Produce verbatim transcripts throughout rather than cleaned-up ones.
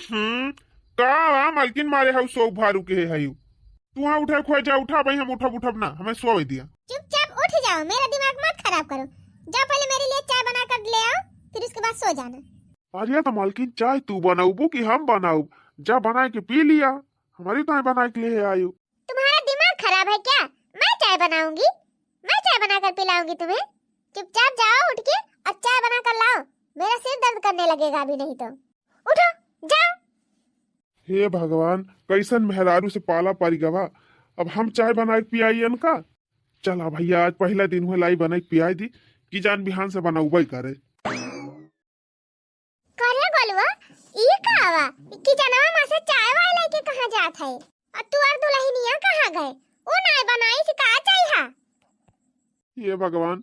हम्म, का बा, मलकिन मारे हऊ सो भारू के है हऊ। तू हाँ उठे खोए जा, उठा भाई, हम उठब, उठब ना, हमें सोवे दिया। चुपचाप उठ जाओ, मेरा दिमाग मत खराब करो। जाओ पहले मेरे लिए चाय बना कर ले आओ, फिर उसके बाद सो जाना। अरे तो मलकिन, चाय तू बनाउबू कि हम बनाउब? जा बनाए के पी लिया, हमारी तो बनाए के लिए आयु। तुम्हारा दिमाग खराब है क्या? मैं चाय बनाऊंगी, मैं चाय बनाकर पिलाऊंगी तुम्हें। चुपचाप जाओ उठ के और चाय बना कर लाओ, मेरा सिर दर्द करने लगेगा अभी नहीं तो। उठो, जाओ। हे भगवान, कैसन मेहरारू से पाला पड़ गवा। अब हम चाय बनाए के पियाई इनका। चला भैया, आज पहला दिन हुआ, लाई बनाए के पियाई दी, कि जान बिहान से बनौबे करे। करे गोलुआ, ई का आवा? ई किचनवा में से चाय वाय लेके कहाँ जात है? और तू और दुल्हनिया कहाँ गए? वो नाय बनाई से का चाहिए? ये भगवान,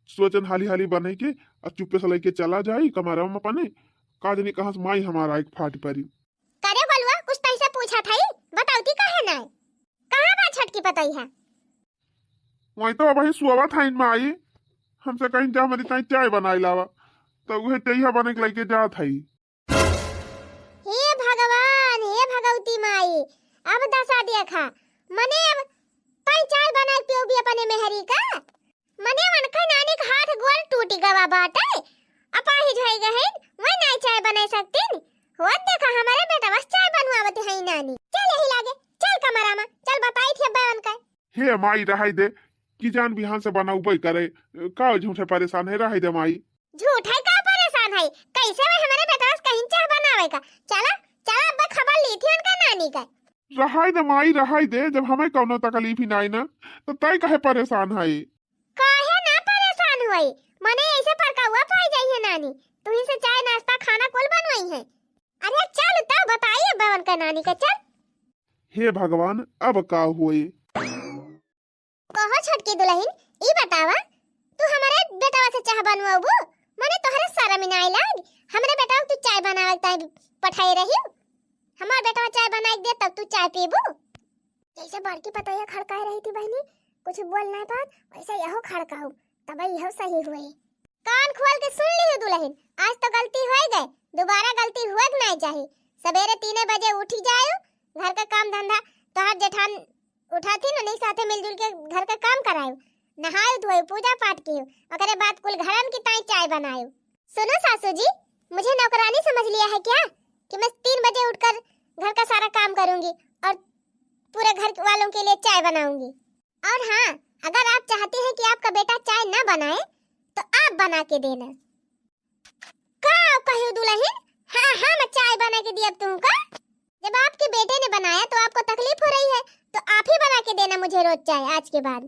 सोचन हाली हाली बने के और चुप्पे से लेके चला जाई कमरा में अपने। का जानी कहाँ से माई हमारा एक फाट परी। करे गोलुआ, कुछ तैसे पूछा था, बताओ ती काहे नाय? कहाँ बा छोटकी पतई है? वही तो अबही सोवत हईन माई, हमसे कहीं जा, हमारी ताई चाय बनाई लावा, तो उहे तेइहा बने के लेके जात हई। हे भगवान, हे भगवती माई, अब दशा देखा, मने अब ताई चाय बनाए पियोबी अपने मेहरी का? मने उनका नानी का हाथ गोड़ टूटी गवा बाटे, अपाहिज होई गए हैं, वही नाई चाय बनाए सकतीन। होत देखा हमारे बेटा बस चाय बनवावत है नानी। चल यही लागे, चल कमरा में, चल बताई थी अब्बा उनका। हे माई, रहाई दे, कि जान बिहान से बनौबे करे, का झूठे परेशान है, रहाई दे माई। झूठे का परेशान है, कैसे वे हमारे बेटवा से कहीं चाह बनावे का? चला, चला, अब खबर ली थी उनका नानी का। रहाई दे माई, रहाई दे, जब हमें कौनो तकलीफ ही नाई ना, तो तय काहे परेशान है? काहे ना परेशान होई, मने ऐसे पर कौआ पाई जाई है नानी, तुही से चाय नाश्ता खाना कुल बनवाई है। अरे चल तो बताई अब उनका नानी का, चल। हे भगवान, अब का होई? कहो छोटकी दुल्हन, ई बतावा, तू हमारे बेटवा से चाह बनवाबू? मने तोहरे शर्म ही नाई लाग? हमरे बेटवा के तू चाय बनावे के ताई पठाए रही? हमार बेटवा चाय बनाए के दे तब तू चाय पीबू? जैसे बड़की पतोहिया खड़काए रही थी बहनी, कुछ बोल नाई पात, वैसे यहो खड़काऊ, तब यहो सही हुए। कान खोल के सुन लिहु दुल्हन, आज तो गलती होए गए, दोबारा गलती हुए के नाई चाही। सवेरे तीने बजे उठी जायो, घर का काम धंधा तोहर जेठान उठाथिन, उन्हीं साथे मिलजुल के घर का काम करायो, नहायो धोयो, पूजा पाठ कियो, ओकरे बाद कुल घरन की ताई चाय बनायो। सुनो सासू जी, मुझे नौकरानी समझ लिया है क्या कि मैं तीन बजे उठकर घर का सारा काम करूंगी और पूरे घर वालों के लिए चाय बनाऊंगी? और हाँ, अगर आप चाहती हैं कि आपका बेटा चाय ना बनाए, तो आप बना के देना। का कहियो दुल्हन? हाँ, हाँ, मैं चाय बना के दिया तुमका। जब आपके बेटे ने बनाया तो आपको तकलीफ हो रही है, तो आप ही बना के देना मुझे रोज चाय आज के बाद।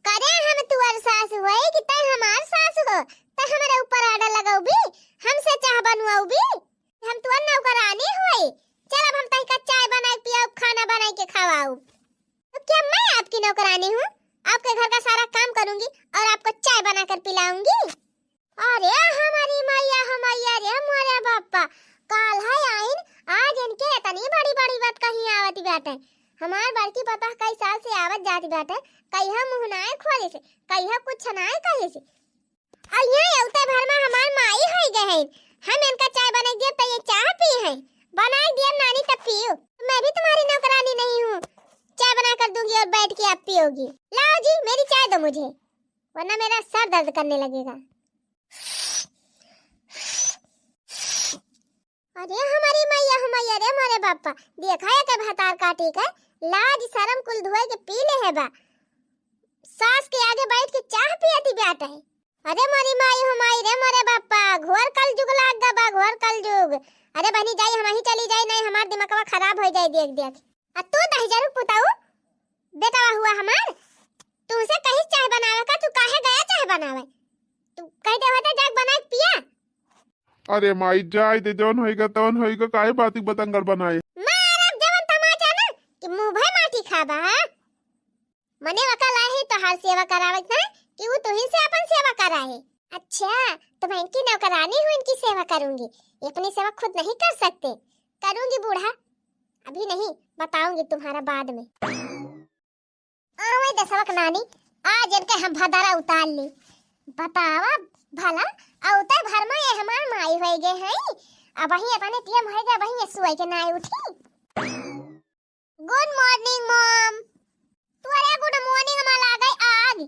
करे हम तुअर सास होए कि तय हमार सास हो, तय हमारे ऊपर आर्डर लगाउबी, हमसे चाह बनवाउबी, हम तुअर नौकरानी होए। चल अब हम तहिका चाय बनाए पियाउब, खाना बनाए के खवाउब। तो क्या मैं आपकी नौकरानी हूँ? आपके घर का सारा काम करूंगी और आपको चाय बनाकर पिलाऊंगी। अरे हमारी मैया, हो मैया रे मोरे बापा, काल है आइन, आज इनके इतनी बड़ी बड़ी बात कहीं आवत बाटे। हमार बड़की पतोह कई साल से आवत जात बाटे, कहियो मुँह नाय खोले से, कहियो कुछ नाय कहे से। और यहाँ अवते भर में हमार माई होई गए हैं, हम इनका चाय बना दिया तो ये चाह पी हैं, बना दिया नानी तब पियो। मैं भी तुम्हारी नौकरानी नहीं हूँ, चाय बना कर दूंगी और बैठ के आप पियोगी। लाओ जी मेरी चाय दो मुझे, वरना मेरा सर दर्द करने लगेगा। अरे हमारी मैया, हो मैया रे मोरे बापा, देखा है के भतार काटी के, लाज शरम कुल धोए के पी ले है बा। सास के आगे बैठ के चाह पियती बाटे। अरे मोरी माई, हो माई रे मोरे बापा, घोर कलजुग लाग गा बा, घोर कलजुग। अरे बनी जाई, हम ही चली जाई, नहीं हमार दिमागवा खराब हो जाई देख देख। आ तू दहिजरू पुताऊ, बेटवा हुआ हमार, तुमसे कहीं चाय बनावे का, तू काहे गया चाय बनावे? तू कह दे होता जाके बना के पिया। अरे माई, जाए दे, जौन होइगा तौन होइगा, काहे बाती बतंगड़ बनाए? मारब जवन तमाचा ना कि मुंह भर माटी खाबा, हाँ? मने वका लाए है तोहार सेवा करावे के ना कि उ तुही से अपन सेवा कराए। अच्छा, तो मैं इनकी नौकरानी हूँ, इनकी सेवा करूंगी, ये अपनी सेवा खुद नहीं कर सकते? करूंगी बूढ़ा, अभी नहीं, बताऊंगी तुम्हारा बाद में। आवे दसवक नानी, आज इनके हम भदारा उतार ली। बतावा भला, अवते भर में ये हमार माई होई गए हैं, अबहीं एतने टेम होइ गए, अबहीं ये सोइ के नाहीं उठी। Good morning, mom। तू अरे good morning मा लागइ आग।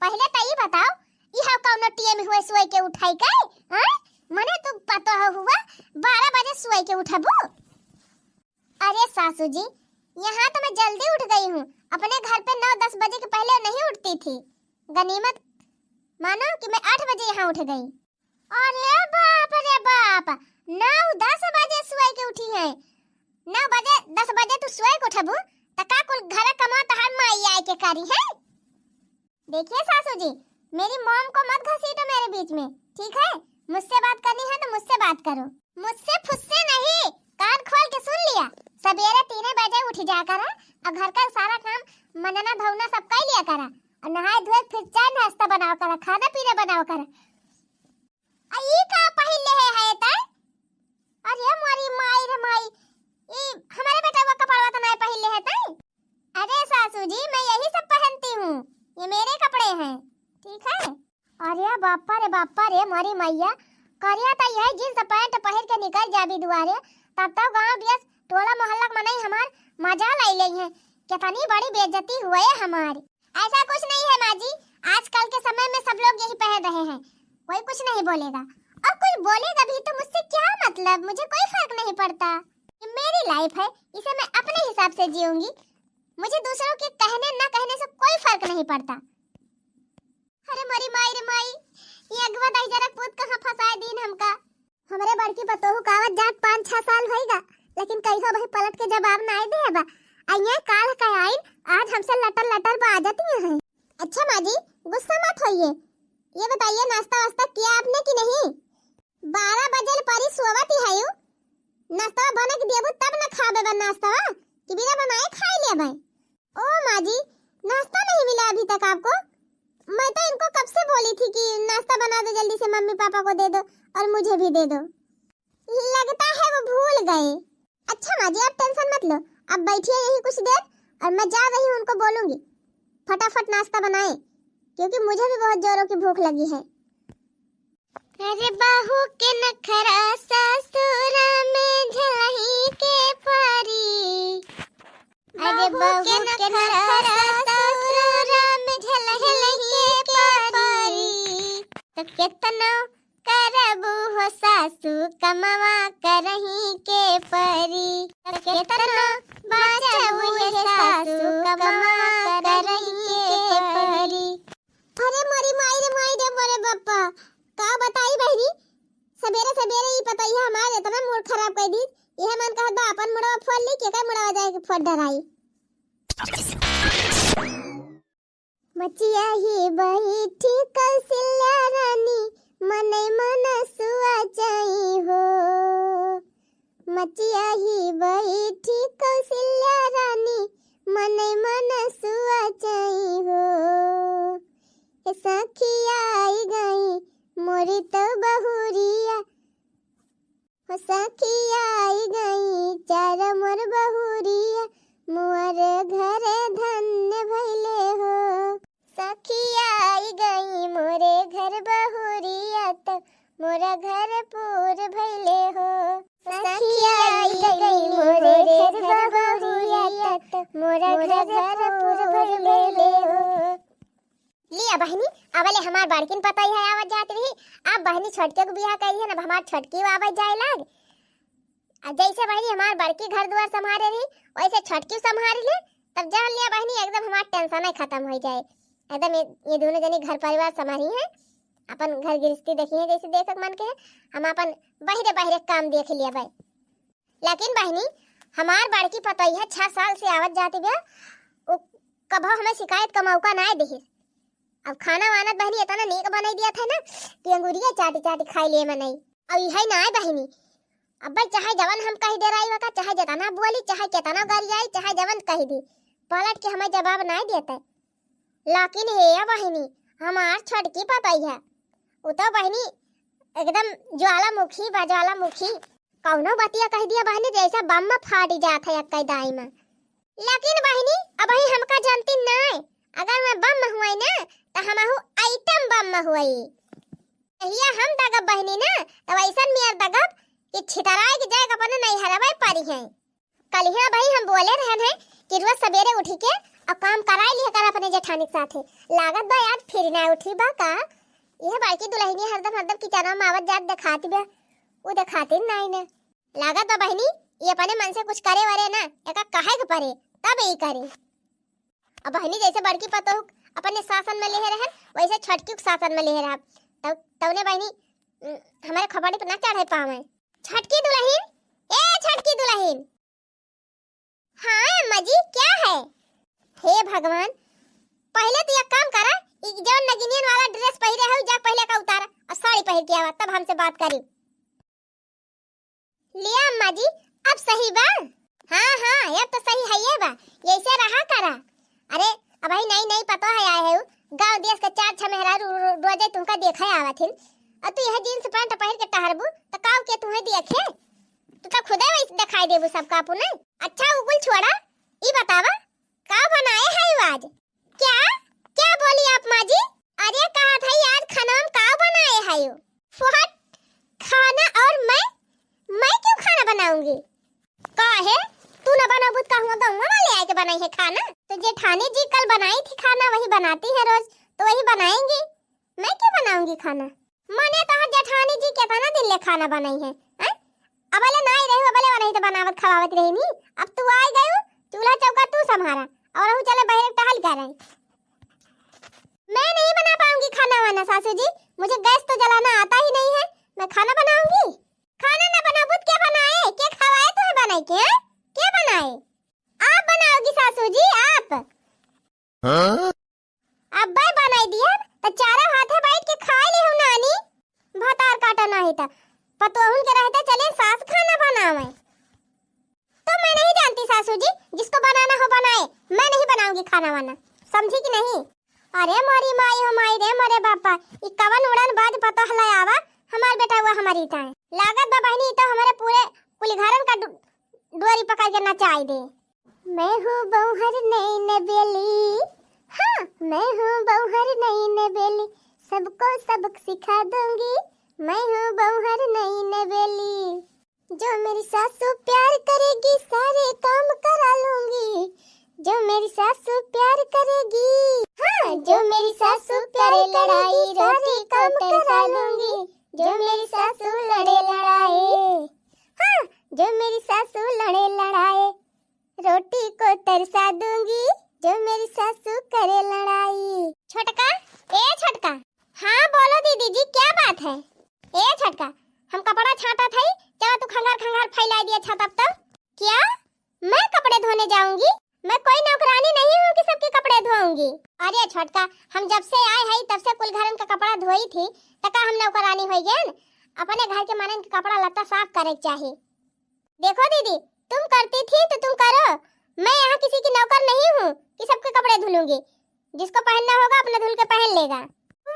पहिले त ई बताओ, ई हउ कउनो टेम हुए सोइ के उठइ के? हाँ? मने तू पतोह हुआ, बारह बजे सोइ के उठबू? अरे सासू जी, यहाँ तो मैं जल्दी उठ गई हूँ। अपने घर पे नौ दस बजे के पहले नहीं उठती थी। गनीमत मानो कि मैं आठ बजे यहाँ उठ गई। अरे बाप रे बाप, नौ दस बजे सोइ के उठी हैं। नौ बजे, दस बजे तू सोइ के उठबू, त का कुल घर कमा तहार माई आए के करी है? देखिए सासू जी, मेरी mom को मत घसीटो मेरे बीच में, ठीक है? मुझसे बात करनी है तो मुझसे बात करो, मुझसे फुस्से नहीं। कान खोल के सुन लिया, सबेरे तीन बजे उठ जा करा और घर का सारा काम, मंजना धोना सब कइ लिया करा, और नहाए धोए फिर चाय नाश्ता बनावा करा, खाना पीना बनावा करा। आ ई का पहिन लेहे है तै? अरे मोरी माई रे माई, ई हमरे बेटवा कपड़वा तो नाहीं पहिन लेहे तै? अरे सासू जी, मैं यही सब पहनती हूँ, ये मेरे कपड़े हैं, ठीक है? अरे बापा रे बापा रे, मोरी मैया, करिया त यही jeans pant पहिर के निकल जाबी दुआरे, तब तो गाँव देश टोला मोहल्ला के मनई हमार मजा लइ लेइहैं। कितनी बड़ी बेइज्जती हुए हमारी। ऐसा कुछ नहीं है माँ जी, आजकल के समय में सब लोग यही पहन रहे हैं, कोई कुछ नहीं बोलेगा। और कोई बोलेगा भी तो मुझसे क्या मतलब, मुझे कोई फर्क नहीं पड़ता। ये मेरी life है, इसे मैं अपने हिसाब से जीऊँगी। मुझे दूसरों के कहने ना कहने से कोई फर्क नहीं पड़ता। अरे मोरी माई रे माई, ये अगवा दहिजरा पूत कहाँ फँसाए दीन हमका। हमरे बड़की पतोहू का आवत जात पाँच छह साल होइगा, लेकिन कहियो अबहीं पलट के जवाब नाहीं देहे बा। आ ये काल्ह क आइन, आज हमसे लटर लटर बाजत ही हैं। अच्छा माँ जी, गुस्सा मत होइए, ये बताइए नाश्ता वास्ता किया आपने कि नहीं? बारह बजे ले परी सोवत ही हयू, नाश्ता बना के देबू तब न खाबे बा नाश्ता, कि बिना बनाए खाइ लेबे? ओ माँ जी, नाश्ता नहीं मिला अभी तक आपको? मैं तो इनको कब से बोली थी कि नाश्ता बना दो जल्दी से, मम्मी पापा को दे दो और मुझे भी दे दो। लगता है वो भूल गए। अच्छा माँ जी, आप tension मत लो, आप बैठिए यहीं कुछ देर और मैं जा रही हूँ, उनको बोलूँगी फटाफट नाश्ता बनाएं, क्योंकि मुझे भी बहुत जोरों की भूख लगी है। अरे बहू के नखरा ससुरा में झलही के परी। अरे बहू के नखरा ससुरा में झलही के परी। त केतनो करबू हो सासू कमवा करही के परी। त केतनो बाचबू हे सासू कमवा करही के परी। अरे मोरी माई रे माई रे मोरे बप्पा, का बताई बहिनी, सबेरे सबेरे ई पतोहिया हमार एतना mood खराब कइ दी। इहे मन कहत बा आपन मुड़वा फोड़ ली, केकर मुड़वा जाए के फोड़ डराई। मचिया ही बैठी कौशल्या रानी, मनई मनसुआ चाही हो। मचिया ही बैठी कौशल्या रानी, मनई मनसुआ चाही हो। ए सखिया आई गई मोरी तो बहुरिया, हो सखिया आई गई चार मोर बहुरिया, मोर घर धन्य भइले हो। सखिया आई गई मोरे घर बहुरिया, त मोरा घर पूर भइले हो। सखिया आई गई मोरे घर बहुरिया, त मोरा घर पूर भइले हो। लिया बहिनी, अबले हमार बड़किन पतोहिया आवत जात रही, अब बहिनी छोटके को बियाह करी है, अब हमार छोटकी आवत जाए लाग। अब जैसे बहिनी हमार बड़की घर दुआर संभारे रही, वैसे छोटकी संभारी ले, तब जान लिया बहिनी एकदम हमार tension ही खत्म होइ जाए। एकदम ये, ये दोनों जनी घर परिवार संभारी हैं, अपन घर गृहस्थी देखी है जैसे देखक मन के है, हम अपन बहिरे बहिरे काम देख लिया भाई। लेकिन बहिनी, हमार बड़की पतोहिया छह साल से आवत जाती बिया, उ कभो हमें शिकायत का मौका नाय दिहिस। अब खाना वाना बहिनी इतना नीक बनाई दिया था ना कि अंगुरिया चाटी चाटी खाई ले मनई। अब यही नाय बहिनी, अब भाई चाहे जवन हम कही डेराई वका, चाहे जितना बोली, चाहे कितना गरियाई, चाहे जवन कही दी, पलट के हमें जवाब नाय देते। लेकिन हे बहिनी, हमार छोटकी पतोहिया, उ तो बहिनी एकदम ज्वालामुखी बा, ज्वालामुखी। कौनो बतिया कह दिया बहिनी, जैसे बम में फाटी जात है एक्कै दाई में। लेकिन बहिनी, अबही हमका जनती नाय, अगर मैं बम में हुई ना, त हमहू आइटम बम में हुई। जहिया हम दगब बहिनी ना, त वैसन मेर दगब कि छितराए के जाए के अपने नैहरवे परी हैं। कलिहा भाई हम बोले रहन हैं कि रोज सबेरे उठी के अउ काम कराए लिहा कर अपने जेठानी के साथे। लागत बा आज फिर ना उठी बा का? यह बड़की दुलहिनिया हरदम, हरदम किचनवा में आवत जात देखाती बा, उ देखाती नाई ने। लागत बा बहिनी, ये अपने मन से कुछ करे वरे ना, एका कहे के परे, तब ई करे। अब बहिनी जैसे बड़की पतोह अपने शासन में लेहे रहन, वैसे छोटकी के शासन में लेहे रहब। तब, तौने बहिनी, उम, हमारे खोपड़ी पे ना चढ़े पावे। छोटकी दुलहिन, ए छोटकी दुलहिन। हाँ अम्मा जी, क्या है? हे भगवान, पहले तू एक काम करा, ई जौन नगिनियन वाला dress पहिरे हउ, जा पहले का उतारा, अब साड़ी पहिर के आवा, तब हमसे बात करी। लिया अम्मा जी, अब सही बा? हाँ, हाँ, अब तो सही हइये बा, यैसे रहा करा। अरे, अबही नई नई पतोह आए हउ, गाँव देश के चार छह मेहरारू रो-, रो-, रोजे तुमका देखे आवत हिन, अउ तू यह jeans pant पहिर के टहरबू, त काउ के तुहें देखे? तू तो खुदे वैसे देखाई देबू सबका अपने। अच्छा, उ कुल छोड़ा, ई बतावा, का बनाए हउ आज? क्या? क्या बोली आप माँ जी? अरे कहत हई आज खाना में का बनाए हउ? What? खाना और मैं? मैं क्यों खाना बनाऊंगी? काहे? तू ना बनाबू त का हुआँ गौवा वाले आए के बनाई है खाना? तो जेठानी जी कल बनाई थी खाना, वही बनाती है रोज, तो वही बनाएंगी। मैं क्यों बनाऊंगी खाना? मने तोहर जेठानी जी केतना दिन ले खाना बनइहें, हैं? अबले नाई रही, अबले वनही तो बनावत खवावत रही नी। अब तू आइ गयू, चूल्हा चौका तू संभारा, अउर रहू चले बहरे टहल करे। मैं नहीं बना पाऊंगी खाना वाना सासू जी, मुझे गैस तो जलाना आता ही नहीं है, मैं खाना बनाऊंगी? खाना ना बनाबू त के बनाए, के खवाए तुहे बनाए के, हैं? के बनाए? आप बनाओगी सासू जी, आप? हाँ? अब्बे बनाई दिया, त चारों हाथे बैठ के खाए लिहू नानी। भतार काटा नाही त पतोहुन के रहते चले सास खाना बनावे। तो मैं नहीं जानती सासू जी, जिसको बनाना हो बनाए, मैं नहीं बनाऊंगी खाना वाना, समझी कि नहीं? अरे मोरी माई हो माई रे मोरे बापा, ई कवन उड़न बाज पतोह ले आवा, हमार बेटा हुआ हमारी ताए। लागत बा बहिनी, ई तो हमारे पूरे कुल घरन का डु-, डोरी पकड़ के नचाई दे। मैं हूँ बौहर नैन बेली, हाँ, मैं हूँ बौहर नैन बेली, सबको सबक सिखा दूंगी। मैं हूँ बौहर नैन बेली, जो मेरी सासू प्यार करेगी, सारे काम करा लूंगी। जो मेरी सासू प्यार करेगी, हाँ, जो मेरी सासू प्यार करेगी, सारे काम करा लूंगी। जो मेरी सासू लड़े लड़ाए, हाँ, जो मेरी सासू लड़े लड़ाए, रोटी को तरसा दूंगी, जो मेरी सासू करे लड़ाई। छोटका, ए छोटका। हाँ, बोलो दीदी जी, क्या बात है? ए छोटका, हम कपड़ा छांटत हई, चला तू खंगार खंगार फैलाई दिया छत अब तो। क्या? मैं कपड़े धोने जाऊंगी? मैं कोई नौकरानी नहीं हूँ कि सबके कपड़े धोऊंगी। अरे छोटका, हम जब से आए हई तब से कुल घरन का कपड़ा धोई थी, त का हम नौकरानी होई गए? अपने घर के मनन के कपड़ा लत्ता साफ करे के चाही। देखो दीदी, तुम करती थी तो तुम करो, मैं यहाँ किसी की नौकर नहीं हूँ कि सबके कपड़े धुलूंगी। जिसको पहनना होगा अपना धुल के पहन लेगा।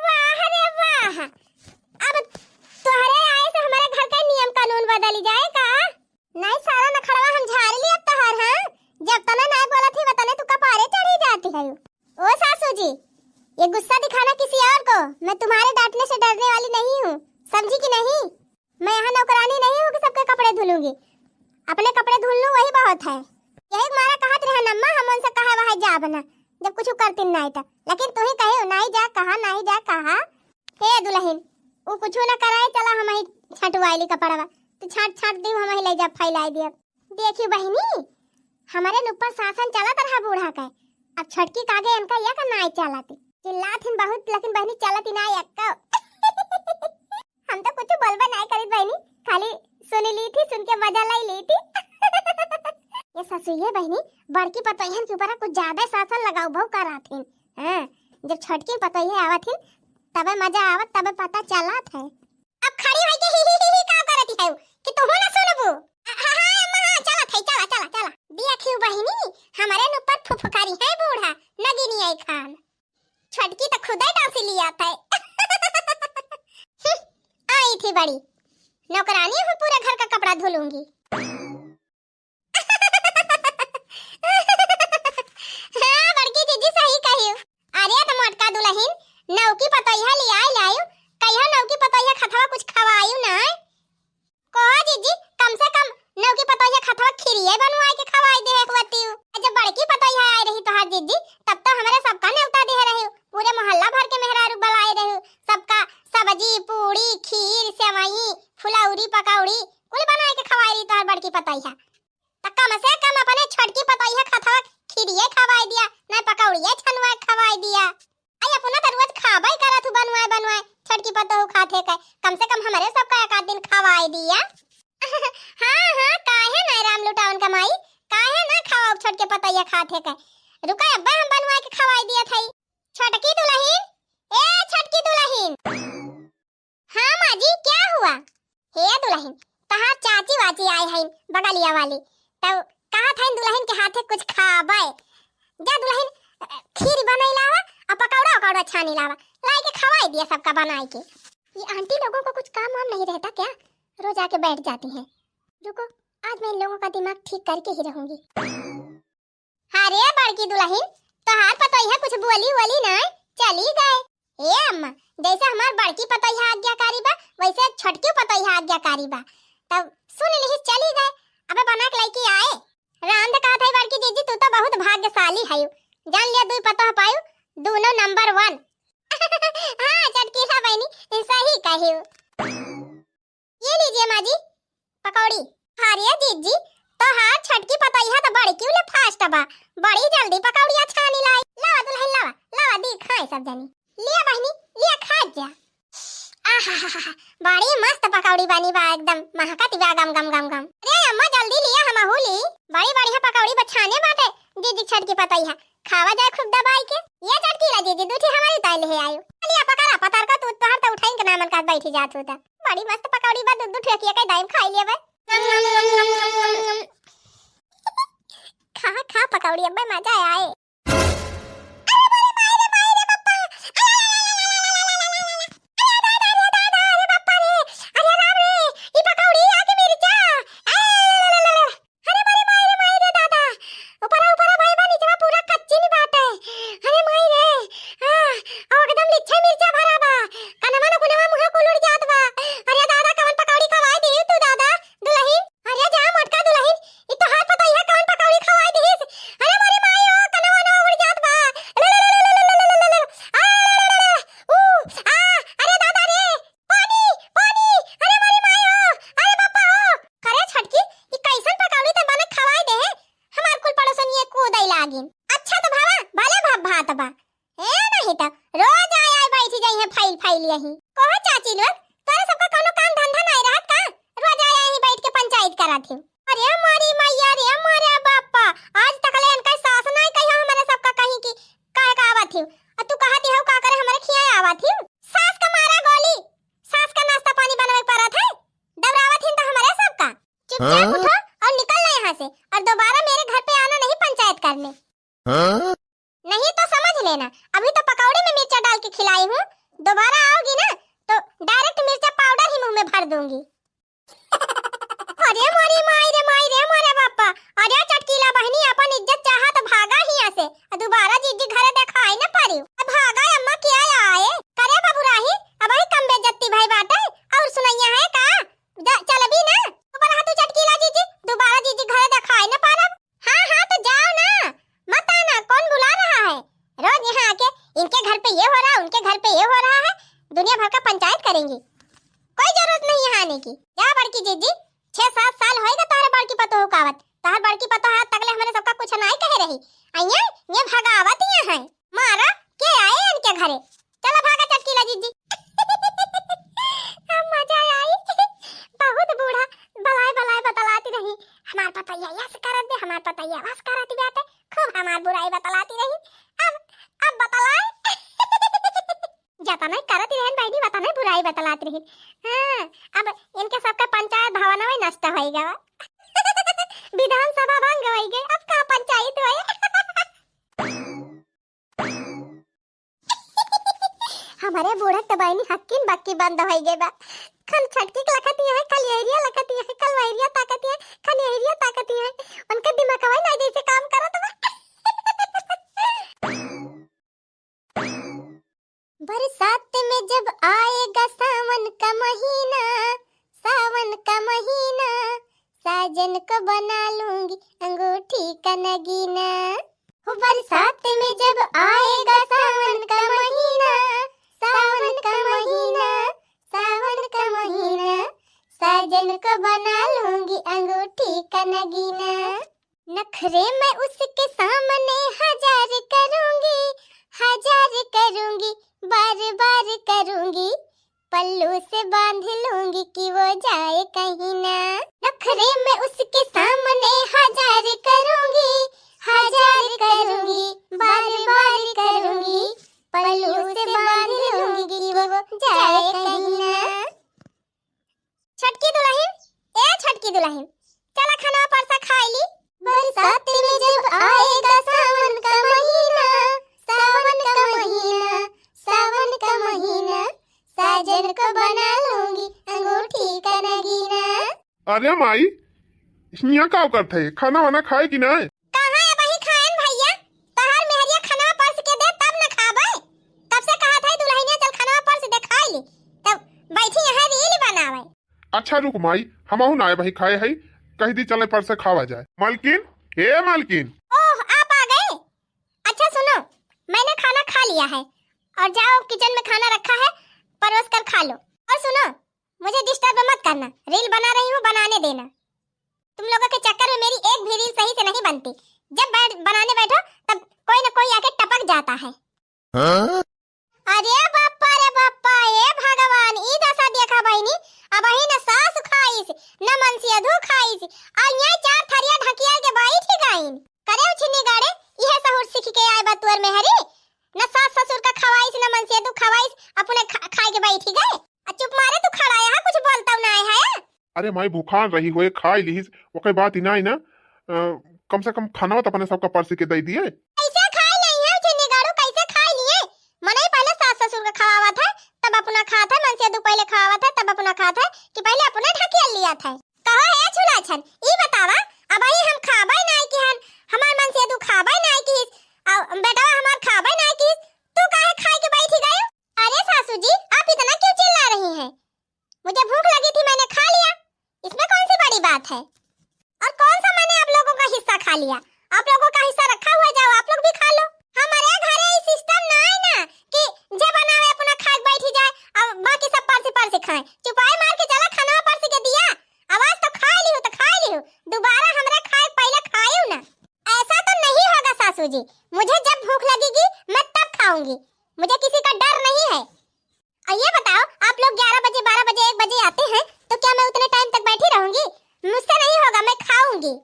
वाह रे वाह, अब तोहरे आए से हमारे घर का नियम कानून बदल जाए का? नहीं, सारा नखड़वा हम झाड़ लिया तोहर, हाँ? जब तने नहीं बोला थी, वतने तू कपारे चढ़ी जाती है। ओ सासू जी, ये गुस्सा दिखाना किसी और को, मैं तुम्हारे डांटने से डरने वाली नहीं हूँ, समझी कि नहीं? मैं यहाँ नौकरानी नहीं हूँ कि सबके कपड़े धुलूंगी, अपने कपड़े धुल लूँ वही बहुत है। यही मारा कहत रहन अम्मा, हम उनसे कहा वहाँ जाब ना, जब कुछ करती नहीं था, लेकिन तू ही कहे नहीं जा कहा, नहीं जा कहा। हे दुलहिन, उ कुछ ना कराए, चला हम ही छांटवाइली कपड़वा, तू छांट छांट दी, हम ही ले जा फैलाई दिया। देखी बहिनी, हमरे ऊपर शासन चलत रहा बूढ़ा के, अब छोटकी कागे इनका ये का नाई चलत। चिल्लात हिन बहुत, लेकिन बहिनी चलत ही ना एक्को। हम तो कुछ बोलबे नाई करित बहिनी, खाली सुन ली थी, सुन के मजा लाई ली थी। ये ससुइये बहिनी, बड़की पतोहियन के ऊपर कुछ ज्यादा शासन लगाऊ भाऊ करात हिन। हाँ, जब छोटकी पतोहिया आवत हिन, तबे मजा आवत, तबे पता चलत है। अब खड़ी होई के ही ही ही ही का करती है कि तू हो ना सुनबू? हाँ, हाँ, अम्मा, हाँ, चलत है, चला, चला, चला। देखियो बहिनी, हमरे न ऊपर फुफकारी है बूढ़ा, नगिनी आई खान। छोटकी तो खुदे डांसी लिया था। हम्म, आई थी बड़ी। नौकरानी हूँ, पूरे घर का कपड़ा धुलूंगी। हाँ, बड़की जीजी सही कहियो। अरे त मोटका दुलहिन, नौकी पतोहिया लियाई लायू, कहियो नौकी पतोहिया खतवा कुछ खवायू ना। कहो जीजी, टी पकौड़ी कुल बनाए के खवाई रही तोहर बड़की पतोहिया। त कम से कम अपने छोटकी पतोहिया खाथवा खीरिये खवाई दिया, ना पकौड़िये छनवाए खवाई दिया। आई अपना त रोज खाबे करत हूँ बनवाए बनवाए, छोटकी पतोहू खाथे के, कम से कम हमरे सबका एक आध दिन खवाई दिया। हाँ, हाँ, काहे ना राम लुटावन का माई, काहे ना खवाओ छोटके पतोहिया खाथे के। रुका अब्बे हम बनवाए के खवाई दिया थई। छोटकी दुलहिन, ए छोटकी दुलहिन। हाँ माँ जी, क्या हुआ? हे दुलहिन, तहार चाची वाची आए हईन बगलिया वाली, तब कहा था इन दुलहिन के हाथे कुछ खाबे। जा दुलहिन, अ, खीर बनई लावा, आ पकौड़ा उकौड़ा छानी लावा, लाई के खवाई दिया सबका बनाई के। ये आंटी लोगों को कुछ काम वाम नहीं रहता क्या? रोज आके बैठ जाती हैं। रुको, आज मैं इन लोगों का दिमाग ठीक करके ही रहूंगी। अरे बड़की दुलहिन, तोहार पतोहिया कुछ बोली वोली नाय, चली गए। ए अम्मा, जैसे हमार बड़की पतोहिया आज्ञाकारी बा, वैसे छोटकी पतोहिया आज्ञाकारी बा। तब सुन लिहिस चली गए, अबे बना के लइके आए। रांध कहत है बड़की जीजी, तू तो बहुत भाग्यशाली हयू, जान लिया दुई पतोह पायू, दोनों नंबर वन। हाँ चटकीला बहनी, सही कहियो। ये लीजिए माँ जी, पकौड़ी। अरे जीजी, तोहार छोटकी पतोहिया तो बड़की ले फास्ट बा, बड़ी जल्दी पकौड़िया छानी लाई। लावा दुलहिन लावा, लावा दी खाए सब जनी। लिया बहनी, लिया खा जा। आहाहाहा, बड़ी मस्त पकौड़ी बनी बा, एकदम महकत बा गम गम गम गम। अरे अम्मा जल्दी लिया हमहू ली, बड़ी बढ़िया पकौड़ी बछाने बाटे जीजी छोटकी पतोहिया। खावा जाए खूब दबाई के। ये चटकीला जीजी, दू ठी हमारी ताई ले आयु। चलिया पकड़ा, पतर का तू तोहर तो उठाइन के नामन का बैठी जात होता। बड़ी मस्त पकौड़ी बा, दू दू ठेकिया के दाइम खाई लेबे। खा खा पकौड़ी, अब्बे मजा आए। अरे बड़े माई रे, माई रे बप्पा। अरे दादा रे, दादा रे, बप्पा रे। अरे राम रे, ई पकौड़ी आके मिर्चा। अरे अरे माई रे, माई रे दादा, ऊपरा ऊपरा भाई बा, निचवा पूरा कच्ची नी बाटे। अरे माई रे, हाँ, और एकदम लिच्छे मिर्चा भरा बा, कनवा न गुनवा मुँह कुल उड़ जात बा। अरे दादा, कवन पकौड़ी खवाई दी तू दादा, दुलहिन? अरे जा मोटका दुलहिन, ई तोहार पतोहिया कवन पकौड़ी खवाई दीस? अरे मोरी माई हो, कनवा न उड़ जात बा। आ, ऊ, आ, अरे दादा रे, पानी, पानी, अरे मोरी माई हो, अरे बापा हो। करे छोटकी, ई कैसन पकौड़ी त बना खवाई दे है, हमार कुल पड़ोसनिये कूदै लागिन। अच्छा त भावा, भले भाप भात बा। ए नहीं त रोज आय आय बैठ जाई है फाइल फाइल यही। कहो चाची लोग, तोरे सबका कौनो काम धंधा नहीं रहत का? रोज आय आय ही बैठ के पंचायत करत ही। अरे मोरी मैया रे, मोरे बापा, आज तक ले इनका सास नहीं कही हमरे सबका कहीं कि काहे का आवत ही। आ तू कहत ही का करे हमरे खिया आवत ही? सास का मारा गोली, सास का नाश्ता पानी बनवे पड़त है, दौड़ावत ही तो हमरे सबका। चुपचाप हाँ? उठो और निकल लो यहाँ से, और दोबारा मेरे घर पे आना नहीं पंचायत करने। हाँ? नहीं तो समझ लेना, अभी तो पकौड़े में मिर्चा डाल के खिलाई हूँ, दोबारा आओगी ना तो डायरेक्ट मिर्चा पाउडर ही मुंह में भर दूंगी। अरे मोरी माई रे, माई रे मोरे बापा, अरे चटकीला बहनी अपन इज्जत चाहा तो भागा हियाँ से, आ दोबारा जीजी घरे देखाई न पारी। अब भागा अम्मा क्या आए, करे बाबू राही, अब ही कम बेइज्जती भाई बाटे, और सुनैया है का? जा, चलबी ना? चुप रहा तू चटकीला जीजी, दोबारा जीजी घरे देखाई न पारब। हाँ, हाँ, तो जाओ ना, मत आना, कौन बुला रहा है? रोज यहाँ आके इनके घर पे ये हो रहा, उनके घर पे ये हो रहा है, दुनिया भर का पंचायत करेंगी। कोई जरूरत नहीं यहाँ आने की। जा बड़की जीजी, छह सात साल होएगा तोहरे बड़की पतोह का आवत, तोहर बड़की पतोह आज तक ले हमरे सबका कुछ नहीं कहे रही। अइया, ये भगावत यहाँ है। मारा, के आए इनके घरे? चला भागा चटकीला जीजी। अब मजा आई। बहुत बूढ़ा बलाय बलाय बतलाती रही, "हमार पतैया यस करत बे, हमार पतैया वस करत बाटे।" खूब हमार बुराई बतलाती रही। अब, अब बतलाए। जतने करत रहन बहनी, वतने बुराई बतलाती रही। हाँ, अब इनके सबका पंचायत भवन में नष्ट होई गवा। विधानसभा भंग होई गई, अब का पंचायत होई? हमरे बूढ़ा त बहनी हक्किन बक्की बंद होई गए बा। खल छटकी के लखत है, खल एरिया लखत है, खल वैरिया ताकत है, खल एरिया ताकत है। उनका दिमागवा ना जैसे काम करत बा। बरसात में जब आएगा सावन का महीना, सावन का महीना, साजन को बना लूंगी अंगूठी का नगीना। हो बरसात में जब आएगा सावन का महीना, सावन का महीना, सावन का महीना, साजन को बना लूंगी अंगूठी का नगीना। नखरे मैं उसके सामने हजार करूंगी, हजार करूंगी, बार बार करूंगी, पल्लू से बांध लूंगी कि वो जाए कहीं ना। नखरे मैं उसके सामने हजार करूंगी, हजार करूंगी, बार बार करूंगी, पल्लू से बांध लूंगी कि वो जाए कहीं ना। छोटकी दुलहिन, ए छोटकी दुलहिन, चला खाना परसा खाई ली। बरसात में जब आएगा सावन का महीना, सावन का महीना, सावन का महीना, साजन को बना लूंगी अंगूठी का नगीना। अरे माई, हियाँ का करत है? खाना वाना खाए कि नाय? कहाँ अबही खाएन भैया? तोहार मेहरिया खाना परस के दे तब न खाबे। तब से कहत है दुलहिनिया चल खाना परस दे खाई ली, तब बैठी यहाँ रील बनावे। अच्छा रुक माई, हमहू ना अबही खाए है, कह दी चले परसे खावा जाए। मालकिन, ए मालकिन। ओह, आप आ गए? अच्छा सुनो, मैंने खाना खा लिया है और जाओ किचन में खाना रखा है, परोस कर खा लो। और सुनो, मुझे डिस्टर्ब मत करना, रील बना रही हूँ, बनाने देना। तुम लोगों के चक्कर में मेरी एक भी रील सही से नहीं बनती। जब बैठ, बनाने बैठो तब कोई न कोई आके टपक जाता है। हाँ? अरे बाप्पा रे बाप्पा, ए भगवान, ई दशा देखा बहिनी, अबही न सास खाइस, न मनसेधू खाइस, और यहाँ चार थरिया ढकिया के बैठ गइन। करे उछिनी गाड़े, इहे सहूर सीख के आए बा तुअर मेहरी, न सास ससुर का खवाइस, न मनसेधू खवाइस, अपने खा, खाए के बैठ गए। आ चुप मारे तू खड़ा यहाँ कुछ बोलता ना है। अरे माई भूखान रही होए, खाई लिहिस, ओके बात ही ना है ना। अ, कम से कम खाना तो अपने सबका परसी के दे दिए। कैसे खाई नहीं है उछिनी गाड़ू, कैसे खाई लिए? मनई पहले सास ससुर का खवावत है, तब अपना खात है, मनसेधू पहले खवावत है, तब अपना खात है, कि पहले अपना ढकिया लिया था। कहो हे छुलाछन, ई बतावा, अबही हम खाबै नाय किहन, हमार मनसेधू खाबै नाय किहिस, अउ बेटवा हमार खाबै नाय किहिस, तू काहे खाए के बैठी गयो? अरे सासू जी, आप इतना क्यों चिल्ला रही हैं? मुझे भूख लगी थी, मैंने खा लिया, इसमें कौन सी बड़ी बात है? और कौन सा मैंने आप लोगों का हिस्सा खा लिया? आप लोगों का हिस्सा रखा हुआ, जाओ आप लोग भी खा लो। हमारे घरे ई सिस्टम ना है ना कि जे बनावे अपना खाए बैठी जाए और बाकी सब परसी परसी खाएं। चुपाई मार के चला, खाना परसी के दिया, आवाज तो खाए लिहू तो खाए लिहू, दोबारा हमरा खाए पहले खाएउ ना। ऐसा तो नहीं होगा सासू जी, मुझे जब भूख लगेगी मैं तब खाऊंगी, मुझे किसी का डर नहीं है। और ये बताओ, आप लोग ग्यारह बजे, बारह बजे, एक बजे आते हैं तो क्या मैं उतने टाइम तक बैठी रहूंगी? मुझसे नहीं होगा, मैं खाऊंगी।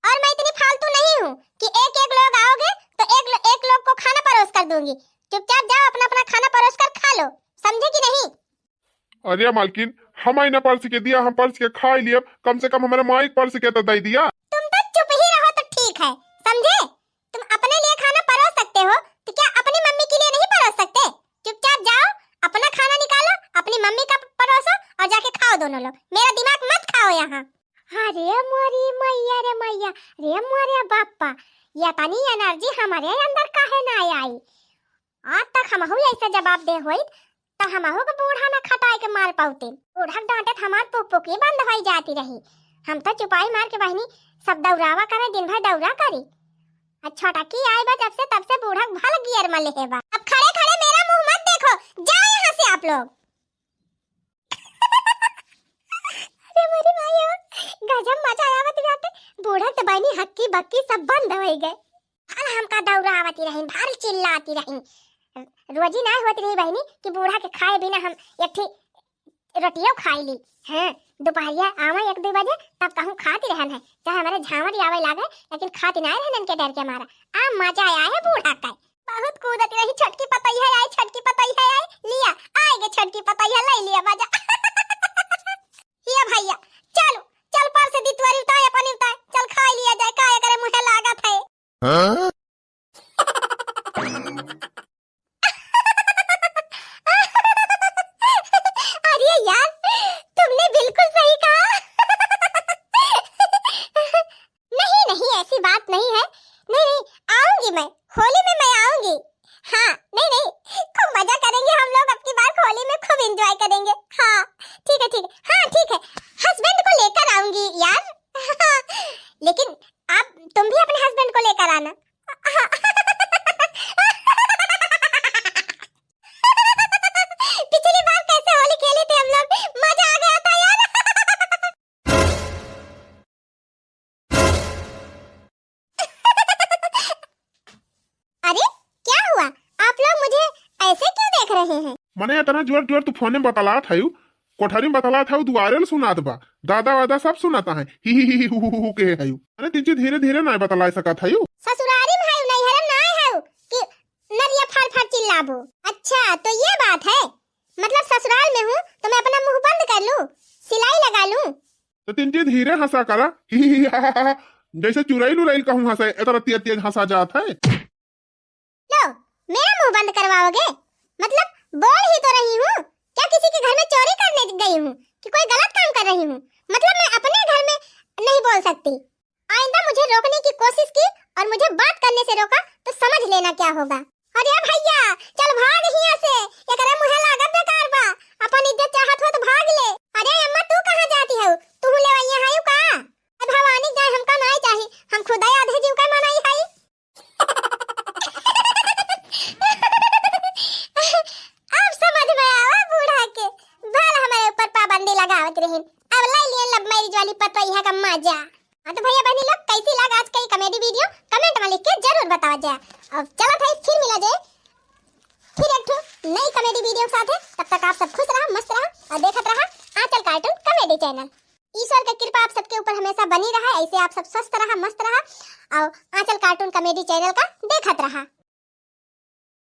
और मैं इतनी फालतू नहीं हूँ कि एक एक लोग आओगे तो एक लो-, एक लोग को खाना परोस कर दूंगी। चुपचाप जाओ, अपना अपना खाना परोस कर खा लो, समझे कि नहीं? अरे मालकिन, हम आई ना परसी के दिया, हम परसी के खाई लियब, कम से कम हमारे माई के परसी के तो दे दिया। तुम तो चुप ही रहो तो ठीक है, समझे? तुम अपने लिए खाना परोस सकते हो तो क्या अपनी मम्मी के लिए नहीं परोस सकते? चुपचाप जाओ, अपना खाना निकालो, अपनी मम्मी का परोसो और जाके खाओ दोनों लोग। मेरा दिमाग मत खाओ यहाँ। अरे मोरी मैया रे मैया, रे मोरे बाप्पा, ये तनी एनर्जी हमारे अंदर काहे ना आई? आज तक हमहू ऐसा जवाब दे होइत तो हमहू के बूढ़ा ना खटाए के मार पाउते। बूढ़ा के डांटे तो हमार पुक पुक ही बंद होई जाती रही। हम तो चुपाई मार के बहिनी सब दौरावा करे, दिन भर दौरा करी। आ छोटकी आई बा जब से, तब से बूढ़ा के भल गियर में लेहे बा। अब खड़े खड़े मेरा मुंह मत देखो, जाओ यहाँ से आप लोग। अरे मोरी माई हो, गजब मजा आवत बाटे। बूढ़ा के तो बहिनी हक्की बक्की सब बंद होई गए। भल हमका दौरावती रही, भल चिल्लाती रही। रोजी ना होत रही बहिनी कि बूढ़ा के खाए बिना हम एक ठी रोटियो खाई ली। हाँ, दोपहरिया आवे एक दो बजे, तब कहूँ खाती रहन है, चाहे हमारे झांवर आवे लागे, लेकिन खाती ना रहन इनके डर के मारा। आ मजा आया है बूढ़ा का। बहुत कूदती रही, छोटकी पतैया आई, छोटकी पतैया आई, लिया, आए गे छोटकी पतैया, ले लिया मजा। ये भैया, चलो, चल परस दी तुअरी उताए, अपनी उताए, चल खाई लिया जाए, काहे करे मुँहे लागत है। हाँ? अरे यार, तुमने बिल्कुल सही कहा। नहीं, नहीं, ऐसी बात नहीं है। नहीं, नहीं, आऊंगी मैं, होली में मैं आऊंगी। हाँ, नहीं, नहीं, खूब मजा करेंगे हम लोग, अब की बार होली में खूब एंजॉय करेंगे। हाँ, ठीक है, ठीक है, हाँ, ठीक है, हस्बैंड को लेकर आऊंगी यार। लेकिन आप, तुम भी अपने हस्बैंड को लेकर आना। पिछली बार कैसे होली खेले थे हम लोग, मजा आ गया था यार। अरे इतना जोर जोर तू फोने में बतलात हयू, कोठरी में बतलात हयू, दुआरे ल सुनात बा, दादा वादा सब सुनात है, ही ही ही हु हु हु के हयू। अरे तिनची धीरे धीरे ना बतला सकत हयू। ससुरारी में हयू, नैहर में ना हयू कि नरिया फाड़ फाड़ चिल्लाबो। अच्छा तो ये बात है, मतलब ससुराल में हूँ तो मैं अपना मुंह बंद कर लूँ, सिलाई लगा लूँ? तो तिनची धीरे हंसा करा, ही ही ही हा हा हा, जैसे चुड़ैल उड़ैल कहूँ हंसे, इतना तेज तेज हंसा जात है। लो, मेरा मुंह बंद करवाओगे? मतलब बोल ही तो रही हूँ, क्या किसी के घर में चोरी करने गई हूँ कि कोई गलत काम कर रही हूँ? मतलब मैं अपने घर में नहीं बोल सकती। आइंदा मुझे रोकने की कोशिश की और मुझे बात करने से रोका तो समझ लेना क्या होगा। अरे भैया, चल भाग हियां से, एकरे मुहे लागब बेकार बा। अपन इज्जत चाहत हो तो भाग ले। अरे अम्मा, तू कहाँ जाती हो? तू लेवैया हयू का? ए भवानी जाए, हमका नाई चाही, हम खुदा आधे जीव का मनई हई। अब समझ में आवा बूढ़ा के, भल हमारे ऊपर पाबंदी लगावत रहिन। अब ले लिए love marriage वाली पतोहिया का मजा। हाँ तो भैया बहनी लोग, कैसी लगा आज का ये comedy video? Comment में लिख के जरूर बतावा जाए। और चलो भाई, फिर मिला जाए फिर एक ठो नई comedy video के साथ है। तब तक आप सब खुश रहा, मस्त रहा और देखत रहा आंचल cartoon comedy channel। ईश्वर का कृपा आप सबके ऊपर हमेशा बनी रहा, ऐसे आप सब स्वस्थ रहा, मस्त रहा और आंचल cartoon comedy channel का देखत रहा।